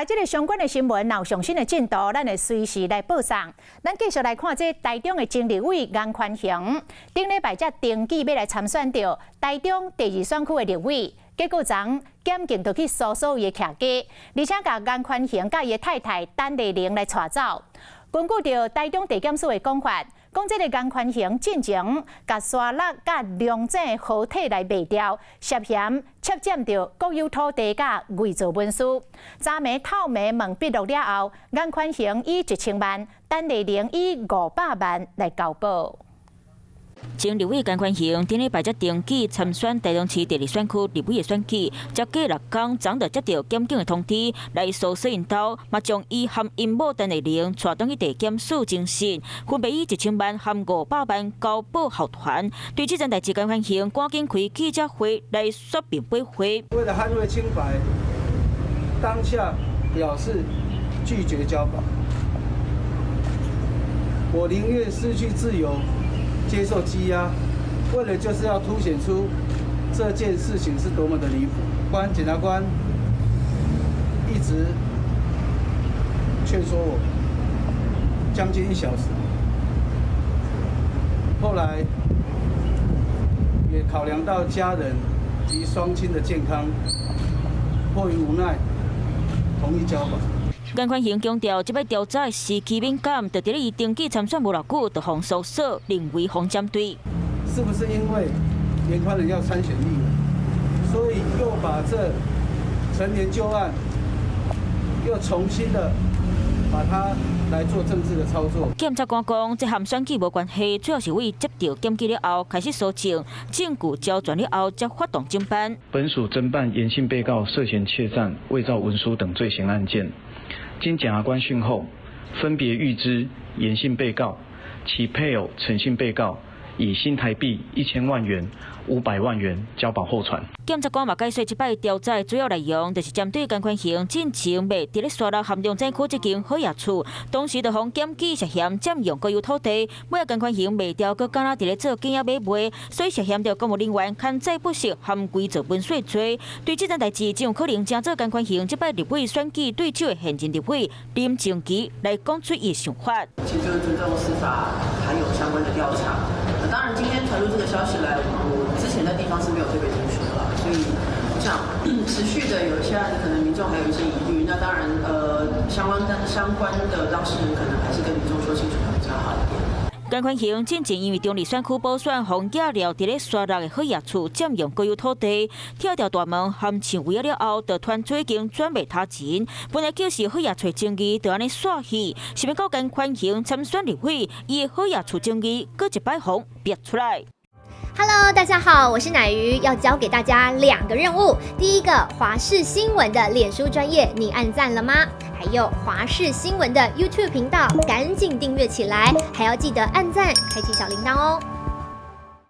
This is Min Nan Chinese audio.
這个相關的新聞，若有上新的進度，咱會隨時來報送。咱繼續來看這台中的前立委顏寬恆，頂禮拜才登記欲來參選著台中第二選區的立委，結果昨檢警就去搜索伊的徛家，而且共顏寬恆佮伊的太太陳麗玲來帶走。根據著台中地檢署的講法，講這个顏寬恆進前共沙鹿佮龍井的河體來賣掉，涉嫌竊佔著國有土地佮偽造文書。昨暝透暝問筆錄了後，顏寬恆以1000萬，陳麗玲以500萬來交保。前立委顏寬恆頂禮拜才登記參選台中市第二選區立委的選舉，才過6工，昨就接著檢警的通知來搜索𪜶兜，嘛將伊和𪜶某陳麗玲帶轉去地檢署偵訊，分別以1000萬和500萬交保候傳。對這件代誌，顏寬恆趕緊開記者會來說明駁回。為了捍衛清白，當下表示拒絕交保，我寧願失去自由，接受羈押，為了就是要凸顯出這件事情是多麼的離譜。關檢察官一直勸說我將近1小時，後來也考量到家人及雙親的健康，迫於無奈，同意交保。顏寬恆強調，這擺調查時機敏感，就佇咧伊登記參選無偌久，就予搜索，認為予針對。是不是因為顏寬恆要參選立委，所以又把這陳年舊案又重新的把它來做政治的操作？檢察官講，這和選舉無關係，主要是為接著檢舉了後開始搜證，證據交全了後才發動偵辦。本署偵辦顏姓被告涉嫌竊佔、偽造文書等罪行案件。經檢察官訊後，分別諭知顏姓被告、其配偶陳姓被告以新台幣1000萬元、500萬元交保候傳。檢察官嘛解說，這擺調查的主要內容，就是針對顏寬恆進前賣佇咧沙鹿和龍井區這間好額厝，當時就予檢舉涉嫌佔用國有土地，尾仔顏寬恆賣掉，閣敢若佇咧做假買賣，所以涉嫌著公務人員勘載不實和偽造文書罪。對這件代誌，真有可能成做顏寬恆這擺立委選舉對手的現任立委林靜儀來講出伊的想法。其實就是尊重司法，還有相關的調查。那當然，今天傳出這個消息來，我之前在地方是沒有特別聽說啦，所以我想持續的有一些案子，可能民眾還有一些疑慮。那當然，相關的當事人可能還是跟民眾說清楚會比較好一點。顏寬恆進前因為中二選區補選，予舉了佇咧沙鹿的好額厝佔用國有土地，拆掉大門和牆圍了後，就傳做經轉賣他人。本來就是好額厝爭議，就按呢煞去，是欲到顏寬恆參選立委，伊的好額厝爭議，閣一擺予逼出來。 Hello，大家好，我是乃瑜，要交給大家兩個任務。第一個，華視新聞的臉書專頁，你按讚了嗎？還有華視新聞的 YouTube 頻道，趕緊訂閱起來，還要記得按讚，開啟小鈴鐺哦。